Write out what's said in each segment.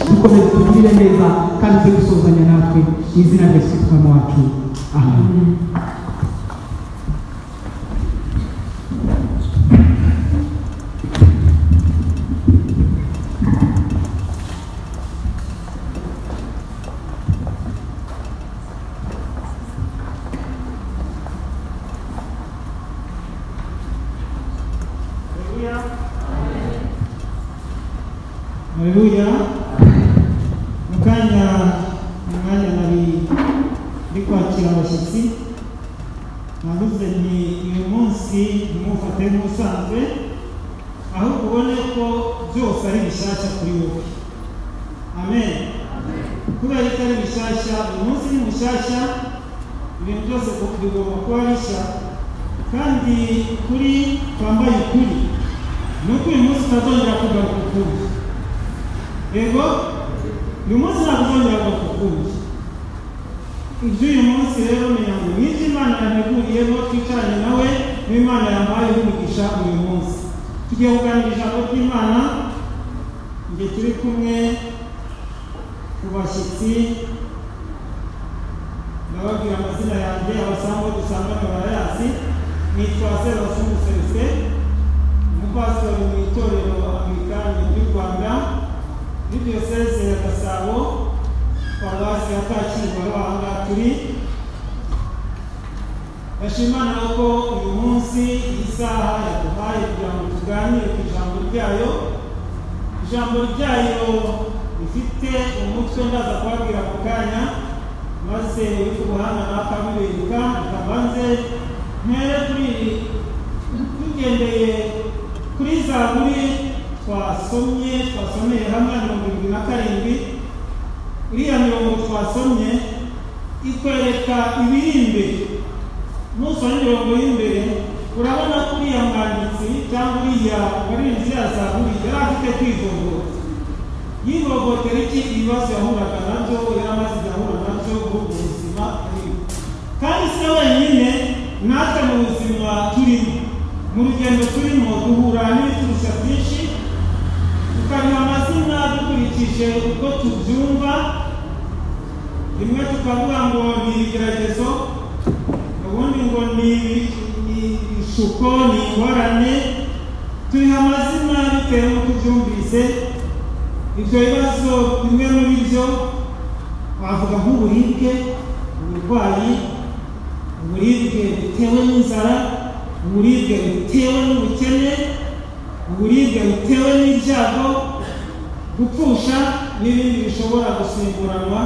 Dukomeze tugirire neza kandi uze gusozanya natwe mu izina rya Yesu Kristo Umwami wacu. Amen. Haleluya. Mukanya umwanya nari ndi kwakira abashyitsi, navuze nti uyu munsi ntimufate nk'usanzwe, ahubwo ubone ko byose ari bishyashya kuri wowe. Amen. Kubera ko ari bishyashya, uyu munsi ni mushyashya, ibintu byose bigomba kuba bishya, kandi kuri twambaye ukuri ni uko uyu munsi utazongera kugaruka ukundi. Yego, uyu munsi ntabwo uzongera kugaruka ukundi. Iby'uyu munsi rero menya ngo n'ibyo Imana yanteguriye ngo twicaranye nawe, n'Imana yampaye umugisha uyu munsi. Tugiye kuganira ijambo ry'Imana, njye turi kumwe ku bashyitsi, ndababwira amazina yanjye, abasanzwe dusanganywe barayazi. Nitwa Sebazungu Celestin, umupasitori mu itorero Anglikani ry'u Rwanda, muri diyoseze ya Gasabo, paruwasi ya Kacyiru, aho aha ngaha turi. Ndashima Imana ko uyu munsi iyi saha yaduhaye kugira ngo tuganire ku ijambo ryayo. Ijambo ryayo rifite umutwe ndaza kubabwira ako kanya, maze uri ku buhanga nakabibereka. Reka mbanze mpere kuri tugendeye kuri zaburi twasomye, twasomeye hamwe 77. Iriya mirongo twasomye ikwereka ibiri imbere. Nusoma imirongo y'imbere urabona ko uriya mwanditsi cyangwa uriya waririmbye ya zaburi yari afite kwivovota. Yivovotera iki? Ibibazo yahuraga nabyo, yari amaze igihe ahura nabyo muri ubwo buzima arimo. Kandi si we wenyine, natwe mu buzima turimo, mu rugendo turimo, duhura n'ibiturusha byinshi, tukabiha amazina dukurikije uko tubyumva. Rimwe tukavuga ngo ni ibigeragezo, ubundi ngo ni ibishuko, ni ingorane. Tubiha amazina bitewe n'uko ubyumvise. Ibyo bibazo bimwe muri byo wavuga nk'uburibwe, uburwayi, uburibwe butewe n'inzara, uburibwe butewe n'ubukene, uburibwe butewe n'ibyago, gupfusha n'ibindi bishobora gusimburanwa.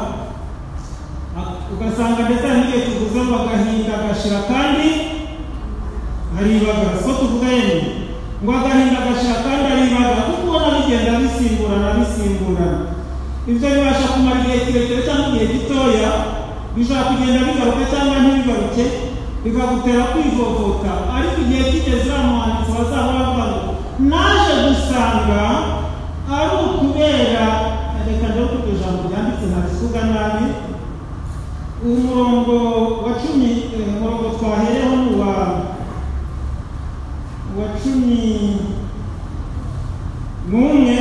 Ugasanga ndetse hari n'igihe tuvuze ngo agahinda gashira kandi aribaga. So tuvuga yemwe ngo agahinda gashira kandi aribaga, kuko ubona bigenda bisimburana bisimburana. Ibyo bibasha kumara igihe kirekire cyangwa igihe gitoya, bishobora kugenda bigaruka cyangwa ntibigaruke, bikagutera kwivovota. Ariko igihe kigeze uriya mwanditsi bazahora bavuga ngo naje gusanga ari ukubera, reka ndebe uko iryo jambo ryanditse ntabivuga nabi. Umurongo wa 10, umurongo twahereho ni wa 11,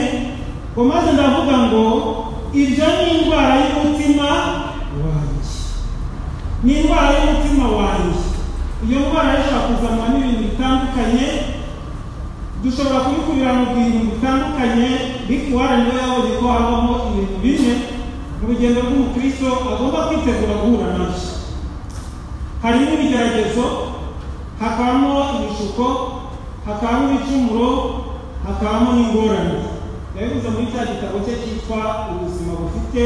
ngo maze ndavuga ngo ibyo ni indwara y'umutima wanjye, ni indwara y'umutima wanjye. Iyo ndwara ishobora kuzanwa n'ibintu bitandukanye, dushobora kubikubira mu bintu bitandukanye. Rick Warren niwe yabonye ko habamo ibintu bine mu rugendo rw'umukristo agomba kwitegura guhura nabyo. Harimo ibigeragezo, hakabamo ibishuko, hakabamo ibicumuro, hakabamo n'ingorane. Yabivuze muri cya gitabo cye cyitwa Ubuzima bufite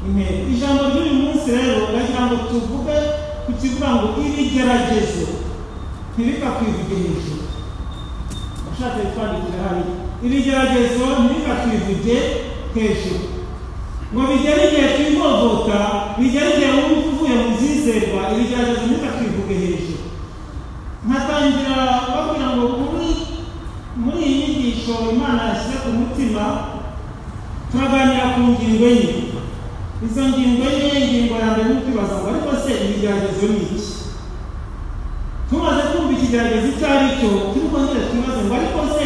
intego. Ijambo ry'uyu munsi rero ndagira ngo tuvuge ku kivuga ngo ibigeragezo ntibikakwivuge hejuru. Ushatse twandikira hariya, ibigeragezo ntibikakwivuge hejuru, ngo bigere igihe twivovota, bigere igihe wumva uvuye mu byizerwa, ibigeragezo ntibikakwivuge hejuru. Nkatangira babwira ngo muri iyi nyigisho Imana yashyize ku mutima, turaganira ku ngingo enye. Izo ngingo enye, ingingo ya mbere ni ukwibaza ngo ariko se ibigeragezo ni iki? Tumaze kumva ikigeragezo icyo ari cyo, turi kongera twibaze ngo ariko se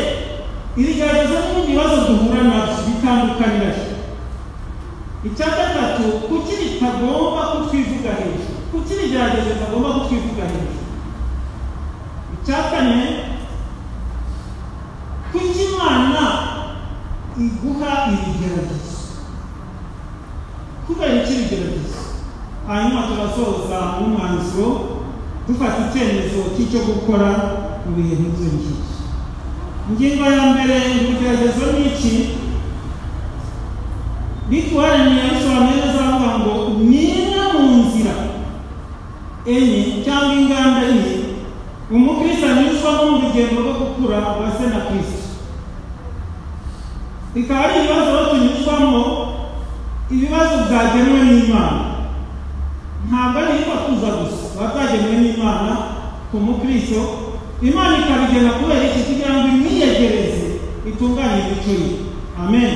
ibigeragezo n'ibindi bibazo duhura nabyo bitandukanira he? Icya gatatu, kuki bitagomba kutwivuga hejuru? Kuki ibigeragezo bitagomba kutwivuga hejuru? Icya kane, kuki Imana iguha ibigeragezo? Kubera iki ibigeragezo? Hanyuma turasoza n'umwanzuro dufata icyemezo cy'icyo gukora mu bihe nk'ibyo ngibyo. Ingingo ya mbere, ibigeragezo ni iki? Rick Warren yabisobanuye neza avuga ngo ni imwe mu nzira enye cyangwa inganda enye umukristo anyuzwamo mu rugendo rwo gukura rwa se na Kristo. Bikaba ari ibibazo tunyuzwamo, ibibazo byagenwe n'Imana. Ntabwo ari ibipfakuza gusa, biba byagenwe n'Imana ku mukristo. Imana ikabigena kubera iki? Kugira ngo imwiyegereze itunganye imico ye. Amen.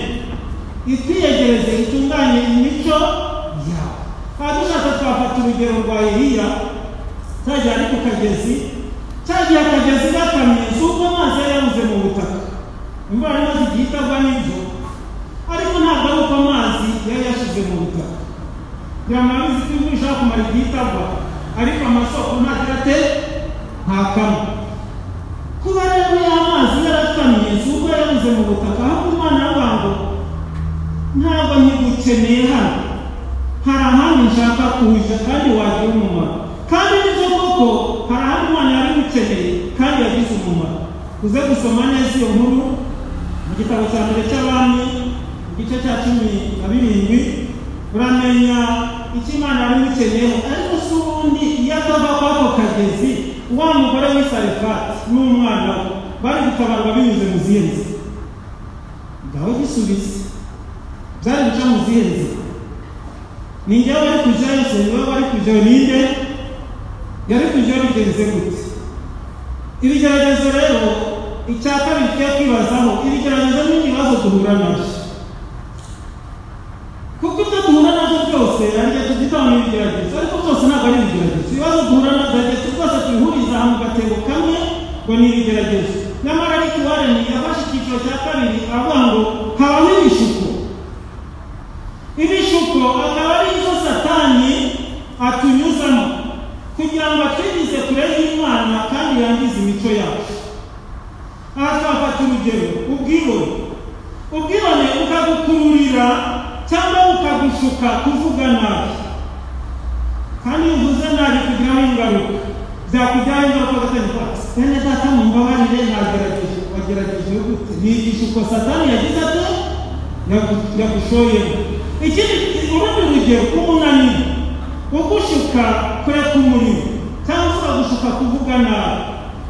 Itwiyegereze itunganye imico yawe. Aha dushaka twafata urugero rwa Eliya, cyagiye ari ku kagezi, cyagiye akagezi gakamye, si uko amazi yari yabuze mu butaka, imvura yari imaze igihe itagwa n'ibyo, ariko ntabwo ari uko amazi yari yashize mu butaka. Kugira ngo murabizi ko imvura ishobora kumara igihe itagwa, ariko amasoko ntagira ate? Ntakamwe. Kuba rero y'amazi yarakamye, si uko yabuze mu butaka, ahubwo Imana iravuga ngo ntabwo nkigukeneye hano, hari ahandi nshaka kuja kandi wagira umumaro. Kandi nibyo koko hari ahandi Imana yari igukeneye kandi yagize umumaro. Uze gusoma neza iyo nkuru mu gitabo cya mbere cy'Abami, igice cya 17, uramenya icyo Imana yari imukeneyeho. Ariko si ubundi iyo atava kw'ako kagezi, wa mugore w'i Sarefati n'umwana we bari gutabarwa binyuze mu zihe nzira? Ngaho gisubize. Byari guca mu zihe nzira? Ni njyewe wari kujyayo se? Ni wowe wari kujyayo? Ninde yari kujyayo? Bigenze gute? Ibigeragezo rero, icya kabiri tugiye kwibazaho, ibigeragezo ni ibibazo duhura nabyo. Kuko ibyo duhura nabyo byose hari igihe tubyitaho n'ibigeragezo, ariko byose ntabwo ari ibigeragezo. Ibibazo duhura nabyo hari igihe twose tubihuriza mu gatebo kamwe ngo ni ibigeragezo. Nyamara Rick Warren yafashe icyiciro cya kabiri avuga ngo habaho ibishuko. Ibishuko akaba ari ibyo Satani atunyuzamo kugira ngo atwigize kure y'Imana kandi yangize imico yacu. Aha twafata urugero, ubwibone. Ubwibone bukagukururira cyangwa bukagushuka kuvuga nabi. Kandi iyo uvuze nabi kugiraho ingaruka, byakugiraho ingaruka ugatangira, bene data mumbabarire nagerageje. Wagerageje gute? Ni igishuko Satani yagize ate? Yagushoyemo. Ikindi, urundi rugero, umunaniro ugushuka kureka umurimo cyangwa se ukagushuka kuvuga nabi,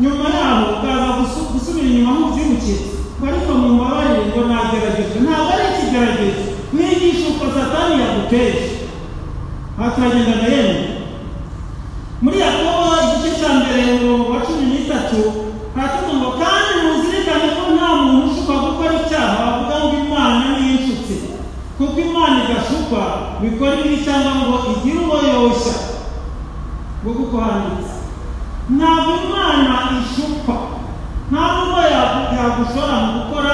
nyuma yaho ukaza gusubira inyuma aho ubyibukiye, ariko mumbabarire ngo nagerageje. Ntabwo ari ikigeragezo, ni igishuko Satani yaguteje. Aha turagendana yemwe. Muri Yakobo igice cya mbere umurongo wa 13 haratubwira ngo kandi muzirikane ko nta muntu ushuka gukora icyaha avuga ngo Imana niyo inshutse, kuko Imana idashukwa bikora ibibi cyangwa ngo igire uwo yoshya. Ngo kuko handitse, ntabwo Imana ishukwa, nta nubwo yagushora mu gukora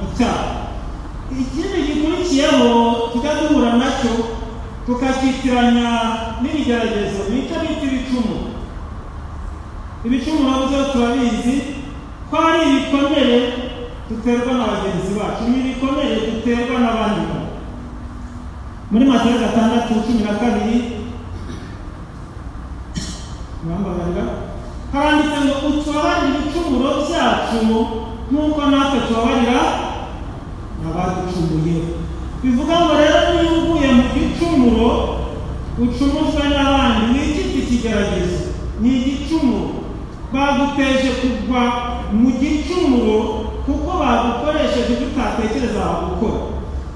icyaha. Ikindi gikurikiyeho tujya duhura nacyo tukakitiranya n'ibigeragezo, ni icyo bita ibicumuro. Ibicumuro byo turabizi ko ari ibikomere duterwa na bagenzi bacu, ni ibikomere duterwa n'abandi bantu. Muri Matayo 6:12 murambabarira, haranditse ngo utubabarire ibicumuro byacu nk'uko natwe tubabarira abaducumuyeho. Bivuga ngo rero niba uguye mu gicumuro ucumujwe n'abandi, wikita ikigeragezo, ni igicumuro. Baguteje kugwa mu gicumuro kuko bagukoresheje ibyo utatekereza gukora.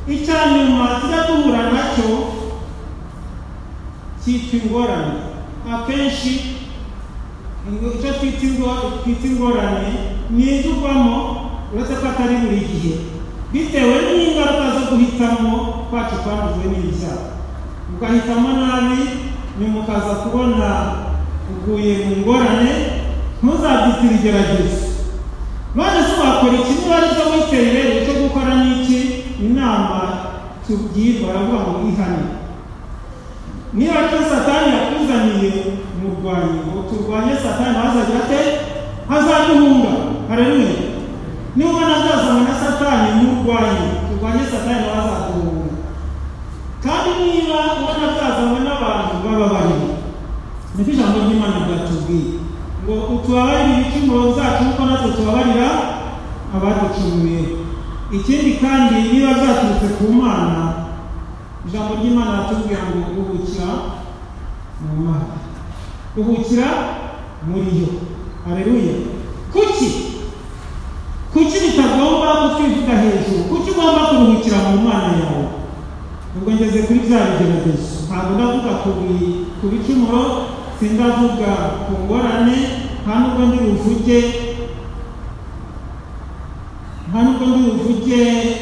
Icya nyuma tujya duhura nacyo cyitwa ingorane. Akenshi icyo twita ingorane ni ibyo ugwamo, uretse ko atari buri gihe, bitewe n'ingaruka zo guhitamo kwacu kwandujwe n'ibyaha. Ugahitamo nabi, nyuma ukaza kubona uguye mu ngorane, ntuzabyite ibigeragezo. None se wakora iki niba ari cyo witeye? Rero icyo gukora ni iki? Inama tubwirwa, baravuga ngo ihane. Niba aricyo Satani yakuzaniye murwanyi, ngo turwanye Satani azagira ate? Azaduhunga. Haleluya. Niba ubona byazanywe na Satani, murwanye, turwanye Satani azaduhunga. Kandi niba ubona byazanywe n'abantu, bababarire. Niko ijambo ry'Imana ryatubwiye ngo utubabarire ibicumuro byacu nk'uko natwe tubabarira abaducumuye. Ikindi kandi, niba byaturutse ku Mana, ijambo ry'Imana ratubwira ngo ruhukira mu Mana, ruhukira muri yo. Haleluya. Kuki bitagomba kutwivuga hejuru? Kuki ugomba kuruhukira mu Mana yawe? Ubwo ngeze kuri bya bigeragezo, ntabwo ndavuga ku bicumuro, sindavuga ku ngorane, nta nubwo ndi buvuge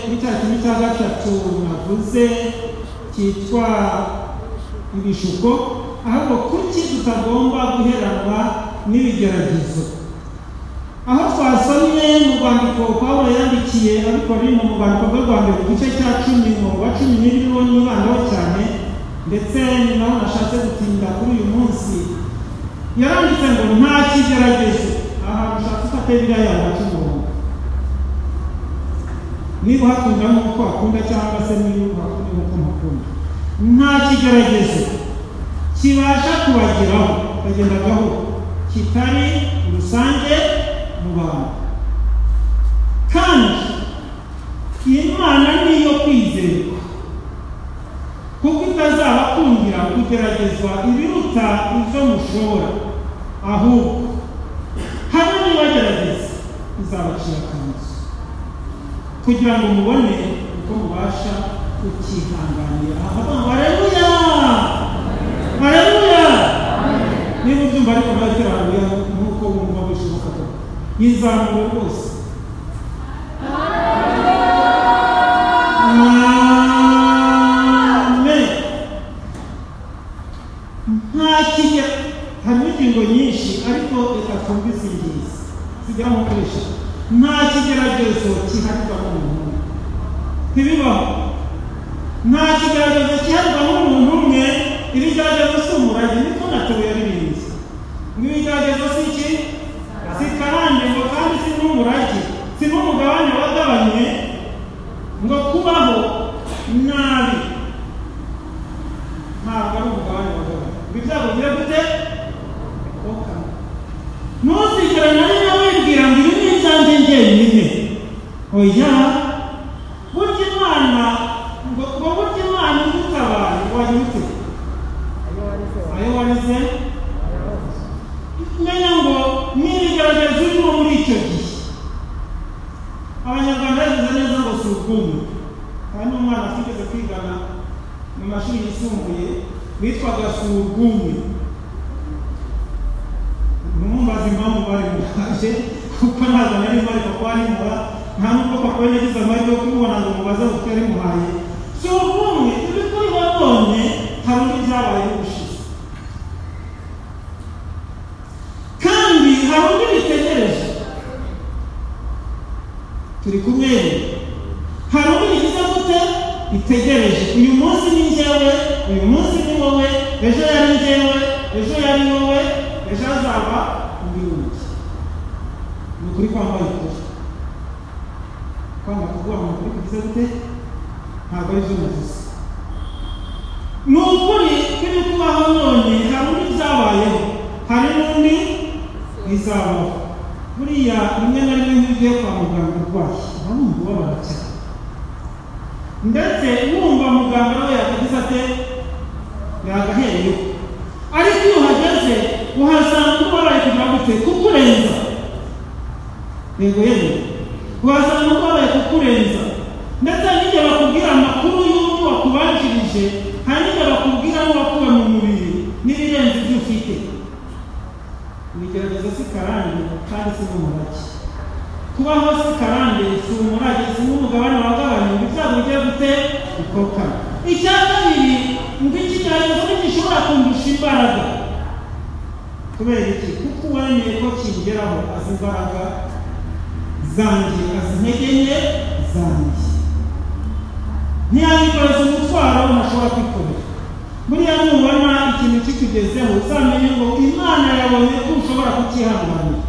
kuri cya kintu cya gatatu navuze cyitwa ibishuko. Ahubwo kuki tutagomba guheranwa n'ibigeragezo? Aho twasomye mu rwandiko Pawulo yandikiye Abikorinto, mu rwandiko rwe rwa mbere, igice cya 10 umurongo wa 12 niwo nibandaho cyane, ndetse ni naho nashatse gutinda kuri uyu munsi. Yaranditse ngo nta kigeragezo. Aha ushatse ufate biriya yawe waca umurongo, niba uhakunda nk'uko akunda cyangwa se niba uhakunda nk'uko mpakunda. Nta kigeragezo kibasha kubageraho, kagenda gahoro, kitari rusange mu bantu. Kandi Imana niyo kwizerwa, kuko itazabakundira kugeragezwa ibiruta ibyo mushobora, ahubwo hamwe nibagerageza izabacira akanzu, kugira ngo mubone uko mubasha kukihanganira. Haleluya, haleluya. Niba ubyumva ariko nawe tera haleluya nk'uko wumva bishoboka koko, yizamure rwose. Amen. Nta kijya, harimo ingingo nyinshi, ariko reka twumve izi ngizi zigera nko kuri eshatu. Nta kigeragezo kiharirwa n'umuntu umwe, ntibibaho. Nta kigeragezo kiharirwa n'umuntu umwe. Ibigeragezo si umurage, niko na Theo yaririmbye ngo ibigeragezo si iki? Si karande, ngo kandi si n'umurage, si n'umugabane wagabanywe, ngo kubaho nabi ntabwo ari umugabane wagabanywe. Ngo ibyago bigira gute? Ntuzigere na rimwe wibwira ngo ibi ni ibyanjye njyenyine. Oya, burya Imana ngo burya Imana igutabaye wagira ute? Ayo warize. Menya ngo n'ibigeragezo urimo muri icyo gihe. Abanyarwanda bagize neza ngo si ubwumwe. Hari n'umwana twigeze kwigana mu mashuri yisumbuye witwaga si ubwumwe. Ntumbaze impamvu bari muhaje, kuko ntabwo nari mpari papa arimuha, nta nubwo papa we yagize amahirwe yo kumubona ngo mubaze kuko yari muhaye. Si ubwumwe, ibikuri wabonye hari undi byabayeho ubushize, kandi hari undi bitegereje. Turi kumwe, hari undi bigize gute? Bitegereje. Uyu munsi ni njyewe, uyu munsi ni wowe, ejo yari njyewe, ejo yari wowe, ejo hazaba undi wundi. Ni ukuri kwambaye ukuri. Kwanga kuvuga ngo ukuri kugize gute? Ntabwo ari byo navuze. Ni ukuri kuri kubaho none, hari undi byabayeho, hari n'undi bizabaho. Buriya rimwe na rimwe nk'iyo ugiye kwa muganga urwaye, uba wumva ubabara cyane, ndetse wumva muganga nawe yakagize ate? Yagahereyeho. Ariko iyo uhageze uhasanga ubabaye kugira gute? Kukurenza. Yego yego, uhasanga ubabaye kukurenza. Ndetse n'igihe bakubwira amakuru y'undi wakubanjirije, hari n'igihe bakubwira n'uwakuwe mu mubiri n'ibirenze ibyo ufite. Ibigeragezo si karande kandi si n'umurage. Kubaho si karande, si umurage, si n'umugabane wagabanye, ngo ibyago bigiye gute? Bikokana. Icya kabiri, ngo ikigeragezo ntigishobora kundusha imbaraga. Kubera iki? Kuko uwemeye ko kingeraho azi imbaraga zanjye, azi intege nke zanjye. Ntiyayikoreza umutwaro ntashobora kwikorera. Buriya nubona ikintu kikugezeho uzamenye ngo Imana yabonye ko ushobora kucyihanganira.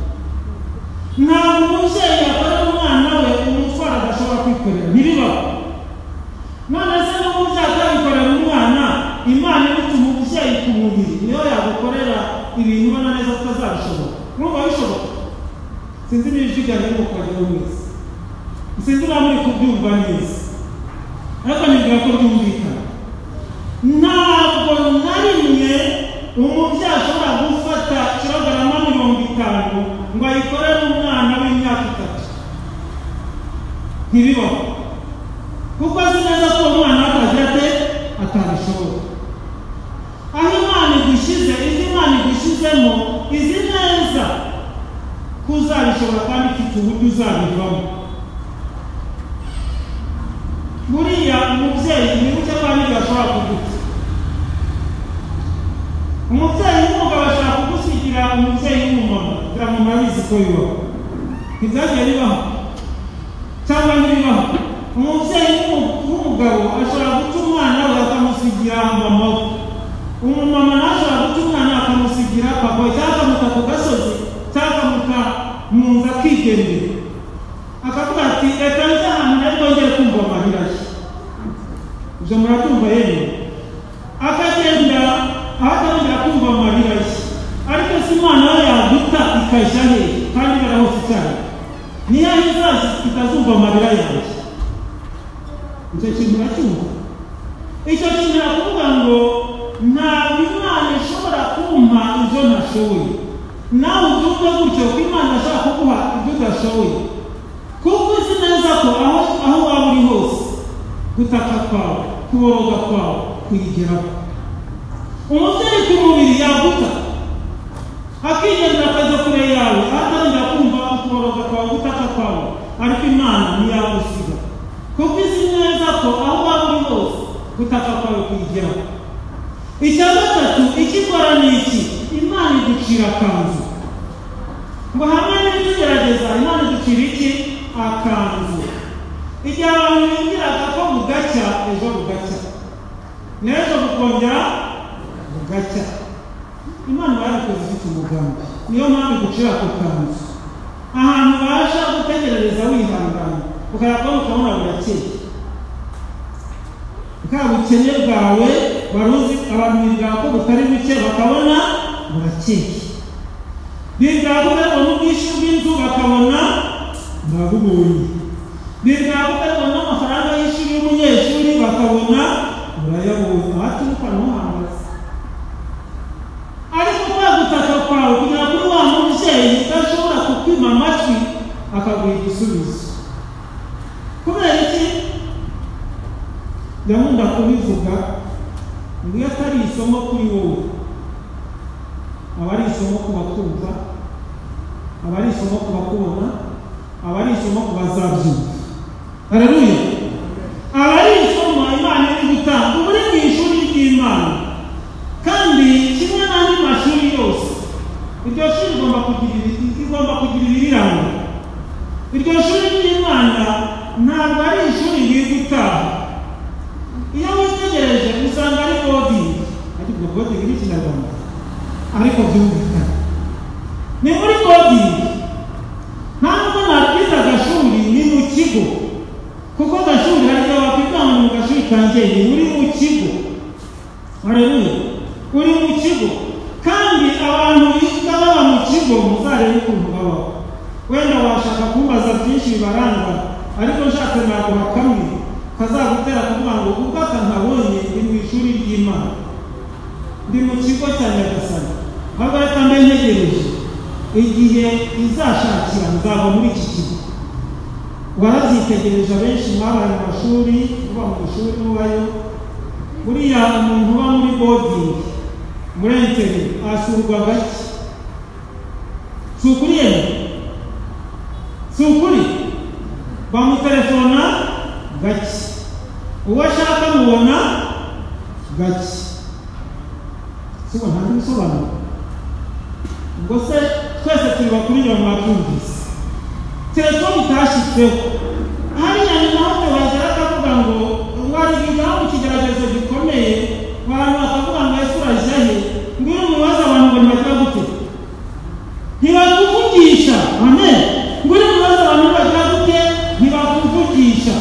Ntabwo umubyeyi yakorera umwana we umutwaro adashobora kwikorera, ntibibaho. None se n'umubyeyi atabikorera umwana, Imana ibituma umubyeyi ku mubiri niyo yagukorera ibintu ubona neza ko utazabishobora. Urumva bishoboka? Sinzi niba ijwi ryanjye riri kubageraho neza, sinzi niba muri kubyumva neza, ariko nibwira ko byumvikana. Ntabwo na rimwe umubyeyi ashobora gufata kilogarama 50 ngo ayikorere umwana w'imyaka 3, ntibibaho, kuko azi neza ko uwo mwana atagira ate atabishobora. Aho Imana igushyize, ibyo Imana igushyizemo izi neza ko uzabishobora kandi ifite uburyo uzabivamo. Buriya umubyeyi wibuke ko hari ibyo ashobora kuguta. Umubyeyi w'umugabo ashobora kugusigira umubyeyi w'umumama, kugira ngo murabizi ko bibaho. Ntibyagiye bibaho cyangwa ntibibaho. Umubyeyi w'umugabo ashobora guta umwana we akamusigira mama we. Umumama nawe ashobora guta umwana akamusigira papa we, cyangwa akamuta ku gasozi, cyangwa akamuta mu nzu akigendera, akavuga ati reka nze ahantu nari bwongere kumva amarira ye. Ibyo murabyumva yemwe? Akagenda aho atarongera kumva amarira ye. Ariko si Imana we yaguta ikajya he kandi barahose cyane, niyo aho izaza itazumva amarira yanjye. Icyo kintu uracyumva? Icyo kintu nakuvuga ngo ntabwo Imana ishobora kumpa ibyo ntashoboye. Nawe ubyumve gutyo ko Imana ashobora kuguha ibyo udashoboye, kuko uzi neza ko aho waba uri hose gutaka kwawe, kuboroga kwawe kuyigeraho. Umubyeyi ku mubiri yaguta akigendera akajya kure yawe, atangira kumva ukuboroga kwawe, gutaka kwawe, ariko Imana ntiyagusiga, kuko izi neza ko aho waba uri hose gutaka kwawe kuyigeraho. Icya gatatu icyo ikora ni iki? Imana igucira akanzu. Ngo hamwe n'ibitugerageza Imana igucira iki? Akanzu. Igihe abantu bibwiraga ko bugacya, ejo bugacya, n'ejo bukongera bugacya, Imana iba yarabikoze ifite umugambi. Niyo mpamvu igucira ako kanzu, ahantu ubasha gutegerereza wihangana, ukayakora ukabona burakeye. Bwa bukene bwawe baruzi abantu bibwira ko butari buke, bakabona burakeye. Bibwira ko utarabona ubwishyu bw'inzu, bakabona urabubonye. Bibwira ko utarabona amafaranga y'ishuri y'umunyeshuri, bakabona urayabonye. Ahaturuka ntuhambaze. Ariko kwa gutaka kwawe kugira kuri wa mubyeyi udashobora kukwima amatwi akaguha igisubizo. Kubera iki? Gahunda kubivuga ngo iyo atari isomo kuri wowe, aba ari isomo ku bakumva, aba ari isomo ku bakubona, aba ari isomo ku bazabyumva. Haleluya! Aba ari isomo Imana iri gutanga. Uba uri mu ishuri ry'Imana, kandi kimwe n'andi mashuri yose, iryo shuri rigomba kugira ibiriranga. Iryo shuri ry'Imana ntabwo ari ishuri riri gutaha. Iyo witegereje usanga ari boarding, ariko boarding ni Ikinyarwanda, ariko byumvikana ni muri boarding. Ntabwo nakwita agashuri, ni mu kigo, kuko agashuri hari igihe wakwita ngo ni mu gashuri kanjye, ni uri mu kigo. Haleluya! Uri mu kigo, kandi abantu biga baba mu kigo muzarebe ukuntu babaho. Wenda washaka kumbaza byinshi bibaranga, ariko nshatse naguha kamwe kazagutera kuvuga ngo ubwo aka ntabonye ndi mu ishuri ry'Imana, ndi mu kigo cya Nyagasani, ahubwo reka mbe ntegereje igihe izashakira nzava muri iki kigo. Warabyitegereje, abenshi mwabaye mu mashuri, uba mu ishuri mubayo. Buriya umuntu uba muri boarding, muri interi, asurwa gake. Si ukuri yemwe? Si ukuri? Bamutelefona gake, uwo ashaka mubona gake. Sibo nta bisobanuro. Ubwo se twese turi bakuru ngira mwabyumvise. Telefone itashyitseho hariya ni naho wagera akavuga ngo wa Hari igihe mu kigeragezo gikomeye abantu bakavuga ngo Yesu urajya he, ngwino mubaze abantu ngo ntibagira gute, ntibakuvugisha. Amen. Ngwino mubaze abantu ntibagira gute, ntibakuvugisha.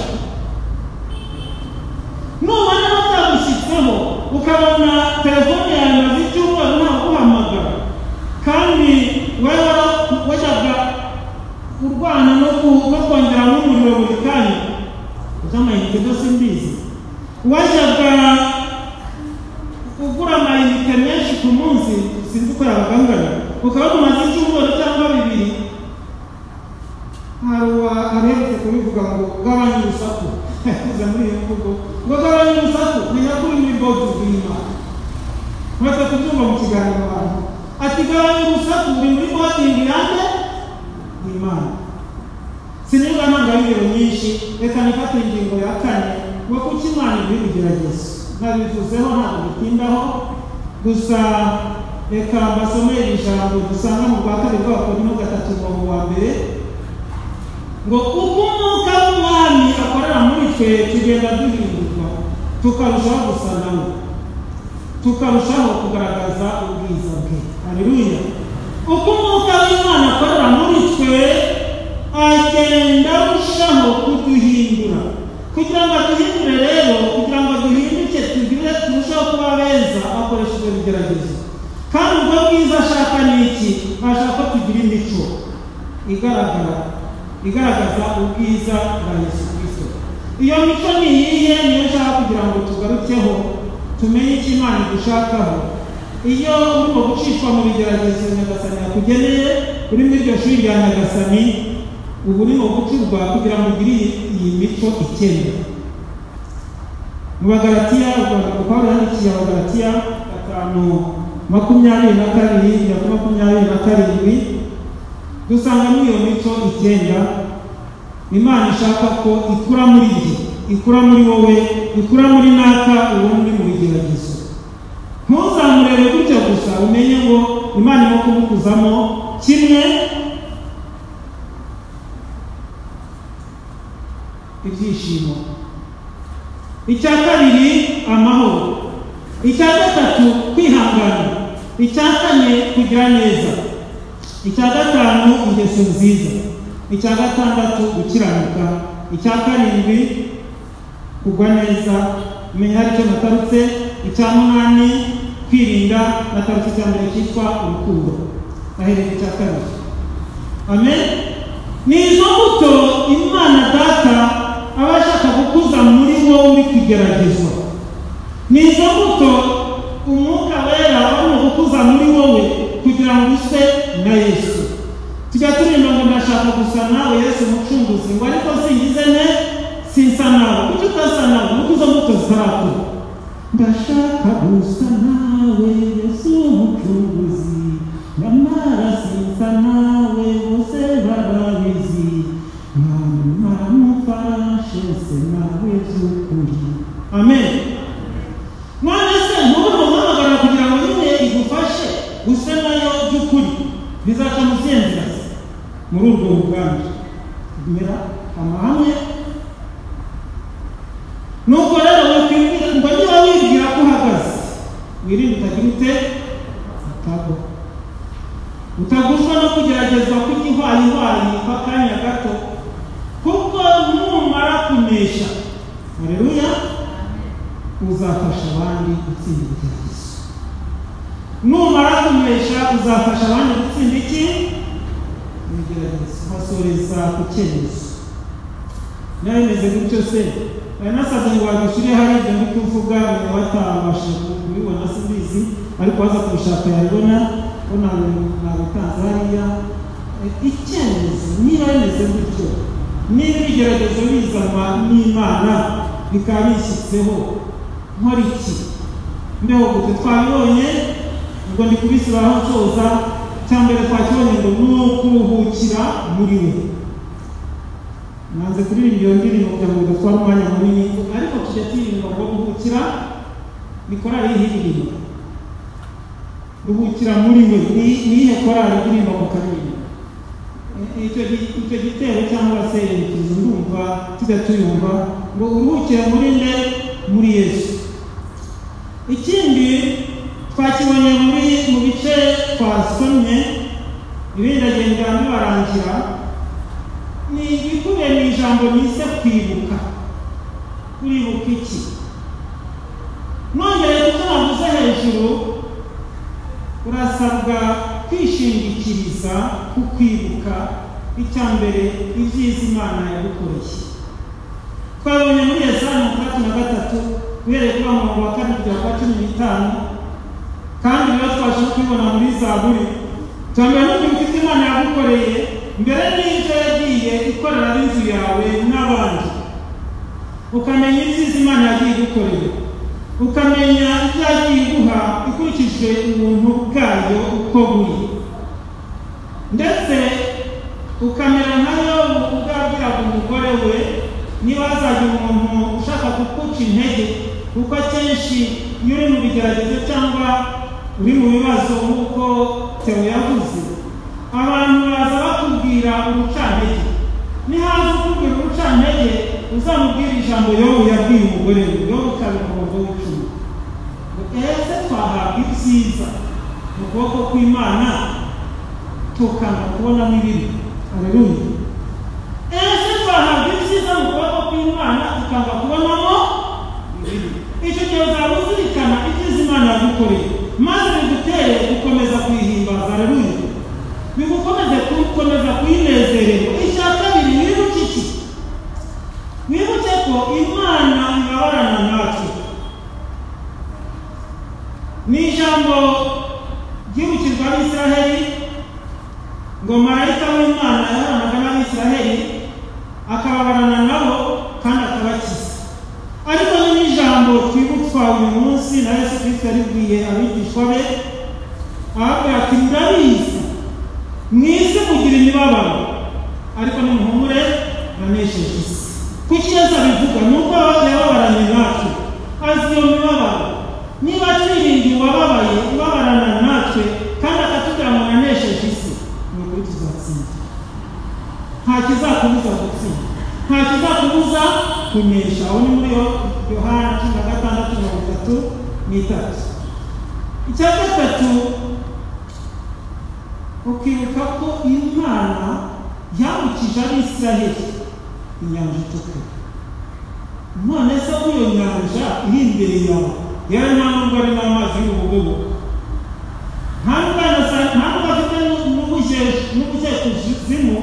Nubona batagushyitseho ukabona telefone yawe imaze icyumweru ntaguhamagara, kandi wowe wajyaga urwana no kongeramo umuriro buri kanya, iby'amayinite byose mbizi, wajyaga ugura amayinite menshi ku munsi, sinzi uko yabaga angana, ukaba umaze icyumweru cyangwa bibiri. Hari uwaherutse kubivuga ngo gabanya urusaku, yavuze muri iyo mvugo ngo gabanya urusaku, menya ko uri muri bodi bw'Imana. Maze kubyumva mu kiganiro abantu ati gabanya urusaku, uri muri bodi yanjye y'Imana. Sinigwa ntanga ingero nyinshi, reka nifate ingingo ya kane ngo kuki Imana iri ibigeragezo. Nabivuzeho ntabwo bitindaho, gusa reka mbasomere ijambo dusanga mu rwa kabiri rw'Abakorinto 3:1 ngo ubwo Umwuka w'Umwami akorera muri twe tugenda duhindurwa tukarushaho gusa nawe, tukarushaho kugaragaza ubwiza bwe. Haleluya. Uko Umwuka w'Imana akorera muri twe agenda arushaho kuduhindura. Kugira ngo aduhindure rero, kugira ngo duhinduke tugire turushaho kuba beza, akoresheje ibigeragezo. Kandi ubwo bwiza ashaka ni iki? Ashaka ko tugira imico igaragara, igaragaza ubwiza bwa Yesu Kristo. Iyo mico ni iyihe? Niyo nshaka kugira ngo tugarukeho, tumenye icyo Imana idushakaho. Iyo urimo gucishwa mu bigeragezo Nyagasani yakugeneye, uri muri iryo shuri rya Nyagasani, uba urimo gucurwa kugira ngo ugire iyi mico icyenda. Mu Bagalatiya, urwandiko Pawulo yandikiye Abagalatiya 5:22-27, dusanga muri iyo mico icyenda Imana ishaka ko ikura muri jye, ikura muri wowe, ikura muri naka uwo muri mu bigeragezo. Ntuzamurebe gutyo gusa, umenye ngo Imana irimo kumukuzamo kimwe ibyishimo, icya kabiri amahoro, icya gatatu kwihangana, icya kane kugira neza, icya gatanu ingeso nziza, icya gatandatu gukiranuka, icya karindwi kugwa neza, menya hari icyo natarutse, icya munani kwirinda, natarutse icya mbere cyitwa urukundo, ahereye icya kabiri. Amen. Ni izo mbuto Imana Data aba ashaka gukuza muri wowe uri kugeragezwa. Ni izo mbuto Umwuka Wera arimo gukuza muri wowe kugira ngo use na Yesu. Tujya turirimba ngo ndashaka gusa nawe Yesu Umucunguzi, ngo ariko singize ne sinsa nawe. Kuki utasa nawe? Nuko izo mbuto zitarakura. Ndashaka gusa nawe Yesu Umucunguzi, nyamara sinsa nawe bose barabizi, mufashe se nawe by'ukuri. Amen. None se ntubone umuhamagara kugira ngo nyine igufashe use nayo by'ukuri, bizaca mu zihe nzira muri urwo rugamba? Mera amahame. Nuko rero wikwibwira ngo niba wibwira ko uhagaze, wirinde utagira ute utagwa, utagushwa no kugeragezwa kw'igihwayihwayi kw'akanya gato, kuko numara kunesha, haleluya, uzafasha abandi gutsinda ibigeragezo. Numara kunesha uzafasha abandi gutsinda iki? Ibigeragezo. Basoreza ku cyemezo. Niba bimeze gutyo se, nari nasabye ngo badushyire hari ibyo ndi kuvuga, batabashije kubibona simbizi, ariko waza kubishaka yabibona, ko nabitanze hariya. Icyemezo niba bimeze gutyo, niba ibigeragezo bizanwa n'Imana bikaba bishyitseho, nkora iki? Mbeho gute? Twabibonye, ubwo ndi kubisubiraho nsoza. Icya mbere twakibonye ngo ni ukuruhukira muri we. Nanze kuririmba iyo ndirimbo kugira ngo bidatwara umwanya munini, ariko tujya turirimba ngo ruhukira, ni korali y'ihiririmba. Ruhukira muri we, ni iyihe korali iririmba mu karirimba? Icyo gitero cyangwa se yerekezo ndumva tujya tuyumva ngo uruhukire muri nde, Muri Yesu. Ikindi twakibonye mu bice twasomye, ibindi agenda bibarangira, ni ibikubiye mu ijambo nise kwibuka. Uribuka iki? Nongeye kuko navuze hejuru, urasabwa kwishingikiriza ku kwibuka icya mbere ibyiza Imana yagukoreye. Twabonye muri Yesaya 63 uhereye kuri murongo wa 2 kugera kwa 15, kandi rero twashe kubibona muri Zaburi. Twambere no kwibuka ibyo Imana yagukoreye mbere n'ibyo yagiye ikorera ab'inzu yawe n'abandi, ukamenya ibyiza Imana yagiye igukoreye, ukamenya ibyo yagiye iguha ikurikije ubuntu bwayo uko buri, ndetse ukamera nkayo ubwo yabwiraga umugore we, niba hazagira umuntu ushaka kukuca intege, kuko akenshi iyo uri mu bigeragezo cyangwa uri mu bibazo nk'uko Theo yavuze, abantu baza bakubwira urucantege. Nihaza ukubwira urucantege, uzamubwira ijambo Yobu yabwiye umugore we, Yobu 2:10, ngo ese twahabwa ibyiza mu kuboko kw'Imana tukanga kubonamo ibibi? Haleluya. Ese twahabwa ibyiza mu kuboko kw'Imana tukanga kubonamo ibibi? Icyo gihe uzaba uzirikana ibyiza Imana yagukoreye, maze bigutere gukomeza kuyihimbaza. Haleluya. Bigukomeze gukomeza kuyinezererwa. Icya kabiri, wibuke iki? Wibuke ko Imana ibabarana natwe. Ni ijambo ryibukirwa Abisiraheli, ngo marayika w'Imana yahoranaga n'Abisiraheli akababarana nabo kandi akabakiza. Ariko ni ijambo twibutswa uyu munsi na Yesu Kristo yaribwiye abigishwa be, ababwira ati ndabizi mu isi mugira imibabaro, ariko nimuhumure nanesheje isi. Kuki Yesu abivuga? Ni uko yababaranye natwe, azi iyo mibabaro. Niba twiringiye uwababaye ubabarana natwe kandi akatubwira ngo nanesheje isi, ni ukuri tuzatsinda. Nta kizakubuza gutsinda, nta kizakubuza kunesha. Aho ni muri Yohana 16:33. Icya gatatu, ukibuka ko Imana yambukije Abisiraheli inyanja itukura. None se iyo nyanja iri imbere yawe, yewe nta nubwo ari n'amazi y'urubogobogo, nta nubwo afite n'ubujyakuzimu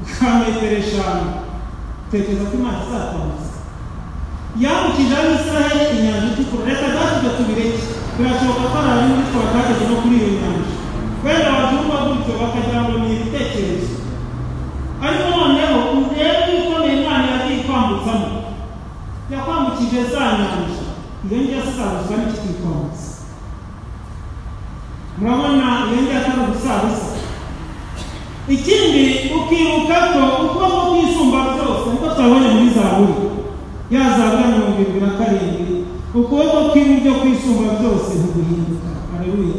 bwa metero 5, tekereza ko Imana izakwambutsa. Yambukije Abisiraheli inyanja itukura. Reka data tubireke, birashoboka ko hari abari muri twe batageze no kuri iyo nyanja, wenda babyumva gutyo bakagira ngo ni ibitekerezo, ariko noneho urebe ibikomeye Imana yagiye ikwambutsamo. Yakwambukije za nyanja, iyo ngiyo izabuzwa n'iki kuyikwambutsa? Murabona iyo ngiyo atari ubusabusa. Ikindi, ukibuka ko ukuboko kwisumba byose, nkuko twabonye muri Zaburi, ya Zaburi 77, ukuboko kw'iburyo kwisumba byose ntiguhinduka. Haleluya.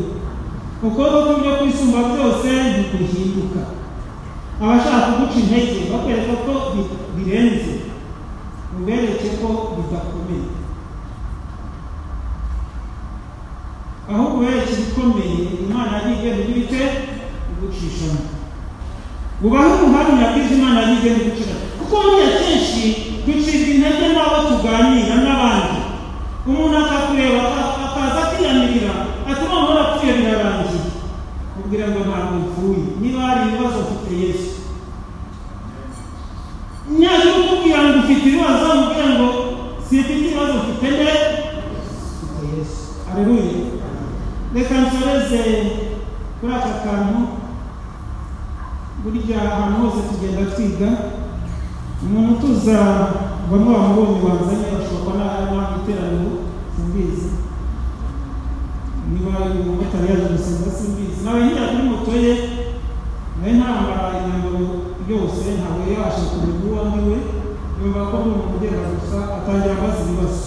Ukuboko kw'iburyo kwisumba byose ntiguhinduka. Abashaka kuguca intege bakwereka ko birenze, ubereke ko bidakomeye, ahubwo ubereke ibikomeye Imana yagiye igenda igira ite? Igucishamo. Ubahe ubuhamya bw'ibyo Imana yagiye igenda igucishamo, kuko buriya kenshi ducibwa intege n'abo tuganira n'abandi. Umuntu akakureba akaza akiyamirira ati noneho urapfuye birarangiye, ubwira ngo ntabwo mpfuye, niba hari ibibazo mfite Yesu. Nyagira ukubwira ngo ufite ibibazo, umubwira ngo simfite ibibazo, mfite nde? Mfite Yesu. Haleluya. Reka nsoreze kuri aka kantu. Burya ahantu hose tugenda twiga, umuntu utuza bamwe bamubonye banzanye, bashobora kuba n'aho iteraniro simbizi, niba umumotari yaje gusenga simbizi, nawe nkira kuri moto ye, nawe ntambara imyambaro yose, ntabwo yabasha kumenya uwo ari we, yumva ko ari umuntu ugenda gusa, atangira abaza ibibazo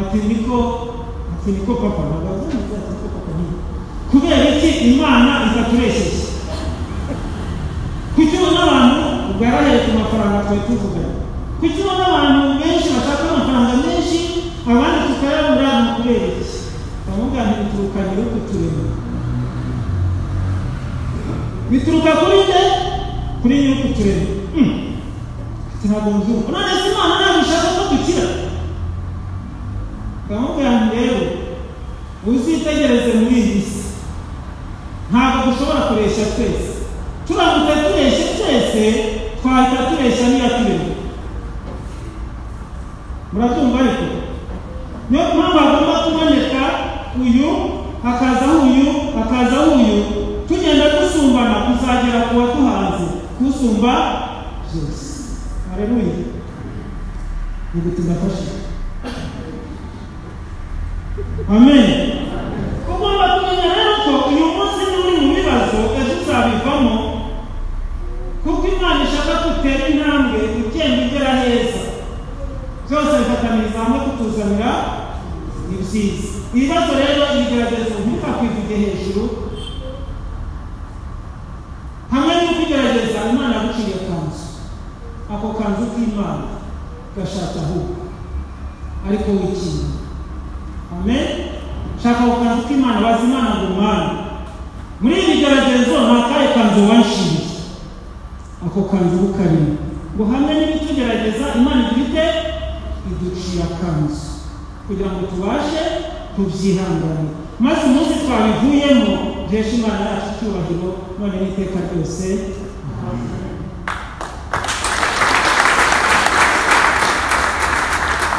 ati niko papa, ntabwo avuze ati niko papa nyine. Kubera iki Imana itaturesheje? Kuki ubona abantu ubwo yarahereye ku mafaranga twari tuvuganye, kuki ubona abantu benshi bashaka amafaranga amafaranga menshi, abandi tukayabura. Ni kubera iki? Bamubwira nti bituruka nyir'ukuturema. Bituruka kuri nde? Kuri nyir'ukuturema. Ntabwo mbyumva. None se Imana ntabwo ishaka ko dukira? Bamubwira nti rero uzitegereze muri iyi si, ntabwo dushobora kureshya twese. Turamutse tureshye twese, twahita tureshya n'iyaturemye. Murabyumva? Ariko niyo mpamvu hagomba kuboneka uyu, hakazaho uyu, hakazaho uyu, tugenda dusumbana kuzagera ku waduhanze, kusumba byose. Haleluya! Ubwo tugafasha. Amen. Ugomba kumenya rero ko uyu munsi niba uri mu bibazo, ejo uzabivamo, kuko Imana ishaka ko utera intambwe ugenda ugera heza. Byose bifataniriza hamwe kutuzanira ibyiza. Ibibazo rero, ibigeragezo, ntukakwivuge hejuru. Hamwe n'ukugerageza, Imana yaguciriye akanzu. Ako kanzu k'Imana gashaka ahubwo ariko wikinga. Amen. Shaka ako kanzu k'Imana, baza Imana ngo: "Mana, muri ibi bigeragezo nta kahe kanzu wanshiriye?" Ako kanzu ukarimo ngo hamwe n'ibitugerageza, Imana igira ite? Iducira akanzu kugira ngo tubashe kubyihanganira, maze umunsi twabivuyemo duheshe Imana yacu icyubahiro none n'iteka ryose.